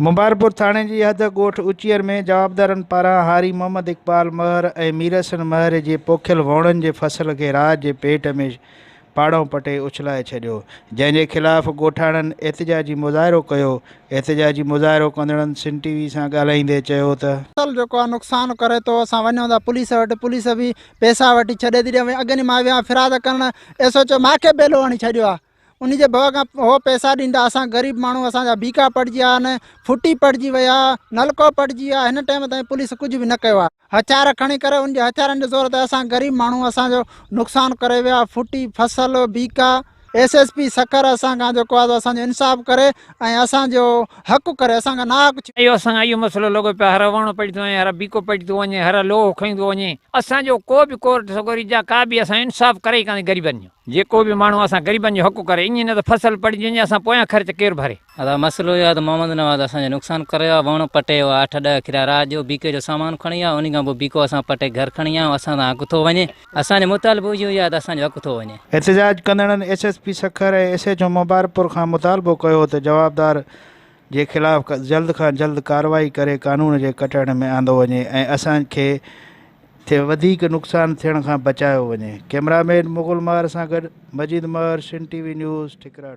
مبارڪپور ٿاڻي جي حد ڳوٺ اچير ۾ جوابدارن پاران هاري محمد اقبال مهر ۽ ميرحسن مهر جي پوکيل ووڻن جي فصل کي رات جي پيٽ ۾ پاڙئون پٽي اڇلائي ڇڏيو، جنهن جي خلاف ڳوٺاڻن احتجاجي مظاهرو ڪيو، احتجاجي مظاهرو ڪندڙن سن ٽي وي سان ڳالهائيندي چيو ته. فصل جيڪو آ نقصان ڪري ٿو اسان وڃون ٿا پوليس وٽ پوليس به پئسا وٺي ڇڏي ٿي ڏي اڳ مان ويان فراد ڪرڻ ايس ايچ او ماکي ٻيلو هڻي ڇڏيو آ انهي جي ڀؤ کان هو پئسا ڏيندا اسان غريب ماڻهو اسان جا بيڪا پٽجي ويا آهن ڦٽي پٽجي وئي آ نلڪو پٽجي ويو آ هن ٽائيم تائين پوليس ڪجهه به نه ڪيو آ هٿيار کڻي ڪري ان جي هٿيارن جي زور تي اسان غريب ماڻهو اسان جو نقصان ڪري ويا ڦٽي فصل بيڪا ايس ايس پي سکر اسان کان جيڪو آ سو اسان جو انصاف ڪري ۽ اسان جو حق ڪري اسان کان ناحق ٿيو. اهو اسان کان اهو مسئلو لڳو پيو آ هر وڻ پٽجي ٿو وڃي هر بيڪو پٽجي ٿو وڃي هر لوهه کڻي ٿو وڃي اسان جو ڪو به ڪورٽ سڳوري جا ڪا به اسان جو انصاف ڪري ئي ڪانه غريبن جو. جيڪو به ماڻهو اسان غريبن جو حق ڪري ائين نه ته فصل پٽجي وڃي اسان پويان خرچ ڪير ڀري. ادا مسئلو اهو آهي ته محمد نواز اسان جو نقصان ڪري ويو آهي وڻ پٽي ويو آهي اٺ ڏهه کريا رات جو بيڪي جو سامان کڻي ويو آهي انهي کان پوء بيڪو اسان پٽي گهر کڻي آيا آهيون اسان سان حق ٿو وڃي اسان جو مطالبو اهو ئي آهي ته اسان جو حق ٿو وڃي. احتجاج ڪندڙن S S P Sukkur ۽ S H O Mubarakpur کان مطالبو ڪيو ته جوابدار جي خلاف جلد کان جلد ڪارروائي ڪري قانون جي ڪٽهڙي ۾ آندو وڃي ۽ اسان کي ٿي وڌيڪ نقصان ٿيڻ کان بچايو وڃي ڪئميرا مين مغل مهر سان گڏ Majeed Mehar Sindh T V news Thikra.